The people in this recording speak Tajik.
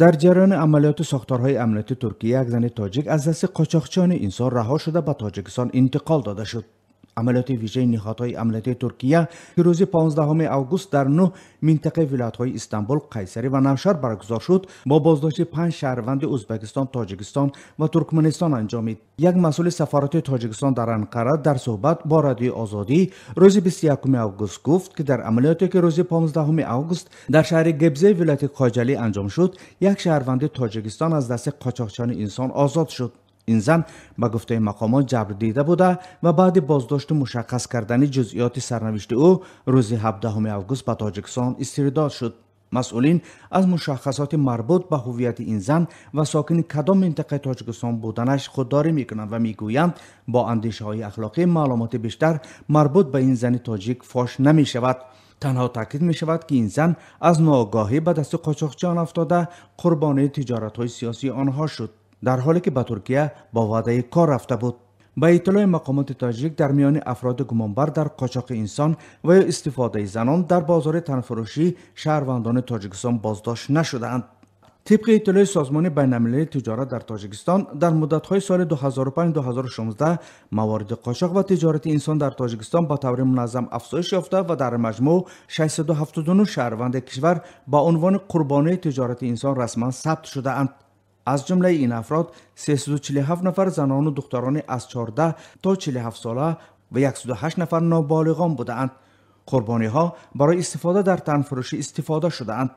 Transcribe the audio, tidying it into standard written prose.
Дар ҷараёни амалиёти сохторҳои амнияти Туркия як зани тоҷик аз дасти қочоқчиёни инсон раҳо шуда ба Тоҷикистон интиқол дода шуд. Амалиёти вижаи ниҳодҳои амниятии Туркия, ки рӯзи 15 август дар 9 минтақаи вилоятҳои Истанбул, Қайсарӣ ва Навшаҳр баргузор шуд, бо боздошти 5 шаҳрванди Ӯзбекистон, Тоҷикистон ва Туркманистон анҷомид. Як масъули сафорати Тоҷикистон дар Анқара дар суҳбат бо Радиои Озодӣ рӯзи 21 август гуфт, ки дар амалиёте ки рӯзи 15 август дар шаҳри Гебзе вилояти Коҷалӣ анҷом шуд, як шаҳрванди Тоҷикистон аз дасти қочоқчиёни инсон озод шуд. Ин зан ба гуфтаи мақомот ҷабр дида буда ва баъди боздошту мушаххас кардани ҷузъиёти сарнавишти ӯ рӯзи 17 август ба Тоҷикистон истирдод шуд. Масъулин аз мушаххасоти марбут ба ҳуввияти ин зан ва сокини кадом минтақаи Тоҷикистон буданаш худдорӣ мекунанд ва мегӯянд, бо андешаҳои ахлоқӣ маълумоти бештар марбут ба ин зани тоҷик фош намешавад. Танҳо таъкид мешавад, ки ин зан аз ноогоҳӣ ба дасти қочоқчиён афтода қурбонии тиҷоратҳои сиёсии онҳо шуд, дар ҳоле ки ба Туркия бо ваъдаи кор рафта буд. Ба иттилои мақомоти тоҷик, дар миёни афроди гумонбар дар қочоқи инсон ва ё истифодаи занон дар бозори танфурӯшӣ шаҳрвандони Тоҷикистон боздошт нашудаанд. Тибқи иттилои Созмони байналмилалии тиҷорат дар Тоҷикистон, дар муддатҳои соли 2005-2016 мавориди қочоқ ва тиҷорати инсон дар Тоҷикистон ба таври муназзам афзоиш ёфта ва дар маҷмӯъ 679 шаҳрванди кишвар ба унвони қурбонии тиҷорати инсон расман сабт шудаанд. Аз ҷумлаи ин афрод 347 нафар занону духтарони аз 14 то 47 сола ва 108 нафар ноболиғон будаанд. Қурбониҳо барои истифода дар танфурӯшӣ истифода шудаанд.